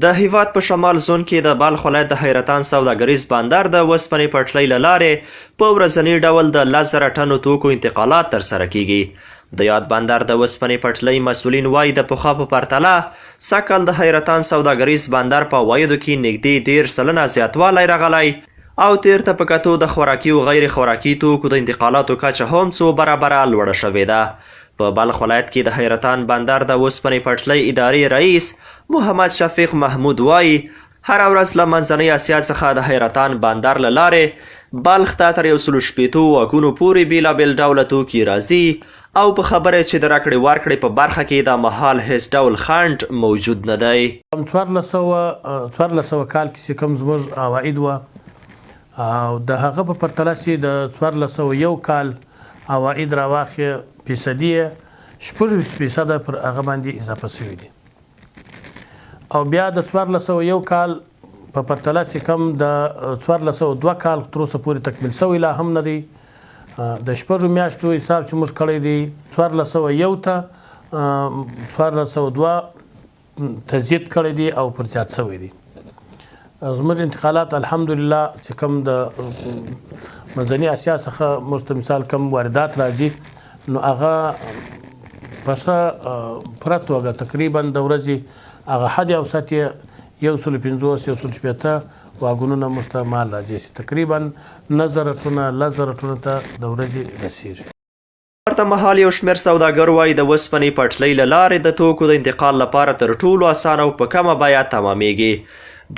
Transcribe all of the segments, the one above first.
د هېواد په شمال زون کې د بلخ ولایت د حیرتان سوداګریز بندر د وسپنې پټلۍ له لارې په ورځني ډول د 10,000 ټنو توکو انتقالات ترسره کېږي. د یاد بندر د وسپنې پټلۍ مسؤلین وايي، د پخوا په پرتله سږکال د حیرتان سوداګریز بندر په عوایدو کې نږدې 30% زیاتوالی راغلی او تېر ته په کتو د خوراکي او غیر خوراکي توکو د انتقالاتو کچه هم څو برابره لوړه شوې ده. په بلخ ولایت کې د حیرتان بندر د اوسپنې پټلۍ ادارې رئیس محمد شفیق محمود وايي، هره ورځ له منځنۍ اسیا څخه د حیرتان بندر له لارې بلخ ته تر 160 واګونو پورې بېلابېل ډوله توکي راځي او په خبره یې چې د راکړې ورکړې په برخه کې دا مهال هېڅ ډول خنډ موجود نه دی. 1414 کال کې چې کوم زموږ عواید وه او د هغه په پرتله چې د 1401 کال عواید راواخې، فیصدي یې 26% پر هغه باندې اضافه شوي دي. او بیا د 1401 کال په پرتله چې کوم د 1402 کال تر اوسه پورې تکمیل شوی لا هم نه دی، د 6 میاشتو حساب چې موږ کړی دی 1401 ته 1402 تزیید کړی دی او پر زیات شوی دی. زموږ انتقالات الحمدلله چې کوم د منځنۍ اسیا څخه موږ ته مثال کوم واردات راځي، نو هغه په ښه پوره توګه تقریبا د ورځې هغه حد اوسط یې 150، 160 واګونونه موږ ته مال راځي چې تقریبا 9000 ټنه، 10,000 ټنه ته د ورځې رسیږي. ورته مهال یو شمېر سوداګر وايي، د وسپنې پټلۍ له لارې د توکو د انتقال لپاره تر ټولو اسانه او په کمه بیه تمامېږي.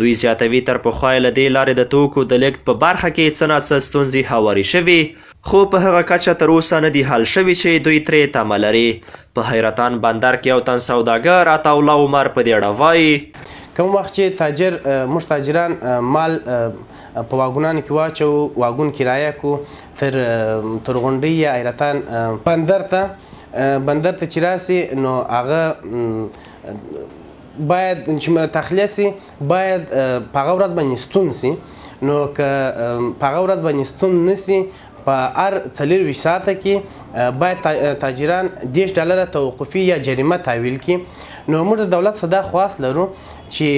دوی زیاتوي، تر پخوا یې له دې لارې د توکو د لېږد په برخه کې څه ناڅه ستونزې هوارې شوي، خو په هغه کچه تر اوسه نه دي حل شوي چې دوی ترې تمه لري. په حیرتان بندر کې یو تن سوداګر عطاالله عمر په دې اړه وايي. کوم وخت چې تاجر موږ تاجران مال په واګونانو کې واچوو، واګون کرایه کو تر تر غونډۍ یا حیرتان بندر ته چې راسي، نو هغه باید چې تخلیه سي، باید په هغه ورځ باندې ستون سي. نو که په هغه ورځ باندې ستون نه سي، په هر 24 ساعته کې باید تاجران 30 ډالره توقفي یا جریمه تحویل کړي. نو موږ د دولت څخه دا خواست لرو چې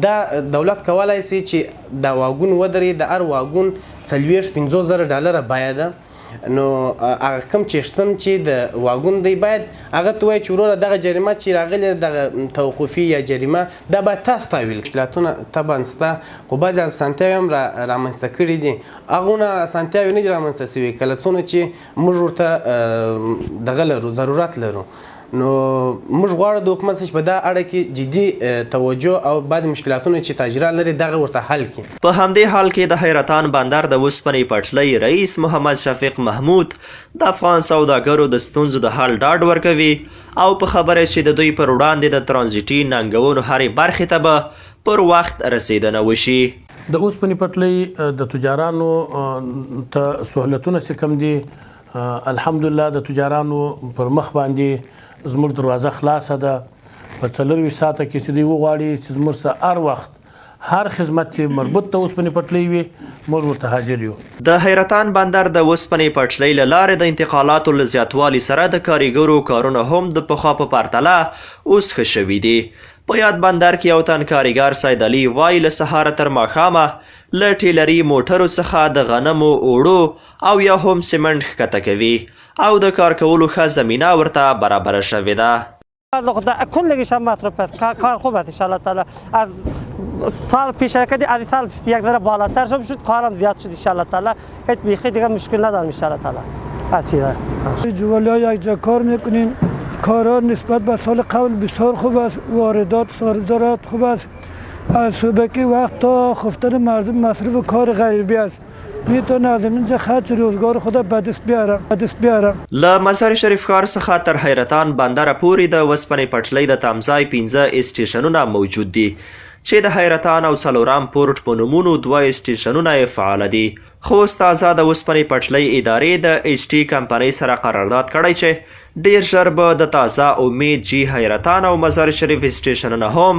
دا دولت کولای سي چې دا واګون ودري. د هر واګون 40، 50 زره ډالره بیه ده. نو هغه کوم چښتن چې د واګون دی، باید هغه ته وایي چې وروره، دغه جریمه چې راغلې، دغه توقفي یا جریمه، دا باید تاسو تحویل کړئ. مشکلاتونه طبعا سته، خو بعضې اسانتیاوې هم رامنځته کړي دي. هغونه اسانتیاوې نه دي رامنځته شوي کله څونه چې موږ ورته دغه لرو، ضرورت لرو. نو موږ غواړو د حکومت څخه چې په دا اړه کې جدي توجه او بعضې مشکلاتونه چې تاجران لري، دغه ورته حل کړي. په همدې حال کې د حیرتان بندر د اوسپنې پټلۍ رئیس محمد شفیق محمود د افغان سوداګرو د ستونزو د حل ډاډ ورکوي او په خبره چې د دوی پر وړاندې د ترانزیټي ننګونو هرې برخې ته به پر وخت رسېدنه وشي. د اوسپنې پټلۍ د تجارانو ته سهولتونه چې کوم دي، الحمدلله د تجارانو پر مخ باندې زموږ دروازه خلاصه ده. په 24 ساعته کې چې دوی وغواړي چې زموږ سره هر وخت هر خدمت چې مربوط ته اوسپنې پټلۍ وي، موږ ورته حاضر یو. د حیرتان بندر د اوسپنې پټلۍ له لارې د انتقالاتو له زیاتوالي سره د کاریګرو کارونه هم د پخوا په پرتله اوس ښه شوي دي. په یاد بندر کې یو تن کاریګر سید علي وايي، له سهاره تر ماښامه له ټیلري موټرو څخه د غنمو، اوړو او یا هم سیمنټ ښکته کوي او د کار کولو ښه زمینه ورته برابره شوې ده. کلگیش هم مصرف است. کار خوب است. انشالله تعالی از سال پیش کردی، از سال یک ذره بالاتر شد، کارم زیاد شد. انشالله تعالی هیچ بیخی دیگه مشکل ندارم انشالله تعالی از چیزا. جوالی یک جا کار میکنیم. کارا نسبت به سال قبل بسیار خوب است. واردات، صادرات خوب است. از صبحکی وقت تا خفتن مردم مصروف کار غریبی است. میتونه از اینجا خرج روزگار خود به دست بیاره، به دست بیاره. له مزار شریف ښار څخه تر حیرتان بندره پورې د وسپنې پټلۍ د تمځای پنځه اسټیشنونه موجود دي چې د حیرتان او څلورم پورټ په نومونو دوه اسټیشنونه یې فعاله دي. خو اوس تازه د اوسپنې پټلۍ ادارې د ایچ ټي کمپنۍ سره قرارداد کړی چې ډیر ژر به د تازه امید جي حیرتان او مزار شریف اسټیشنونه هم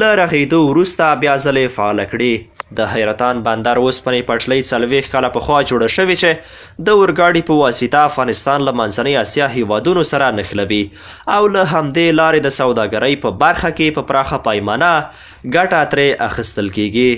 له رغېدو وروسته بیا ځلې فعاله کړي. د حیرتان بندر اوسپنې پټلۍ 40 کاله پخوا جوړه شوې چې د اورګاډي په واسطه افغانستان له منځنۍ اسیا هیوادونو سره نښلوي او له همدې لارې د سوداګرۍ په برخه کې په پراخه پیمانه ګټه ترې اخیستل کیږي.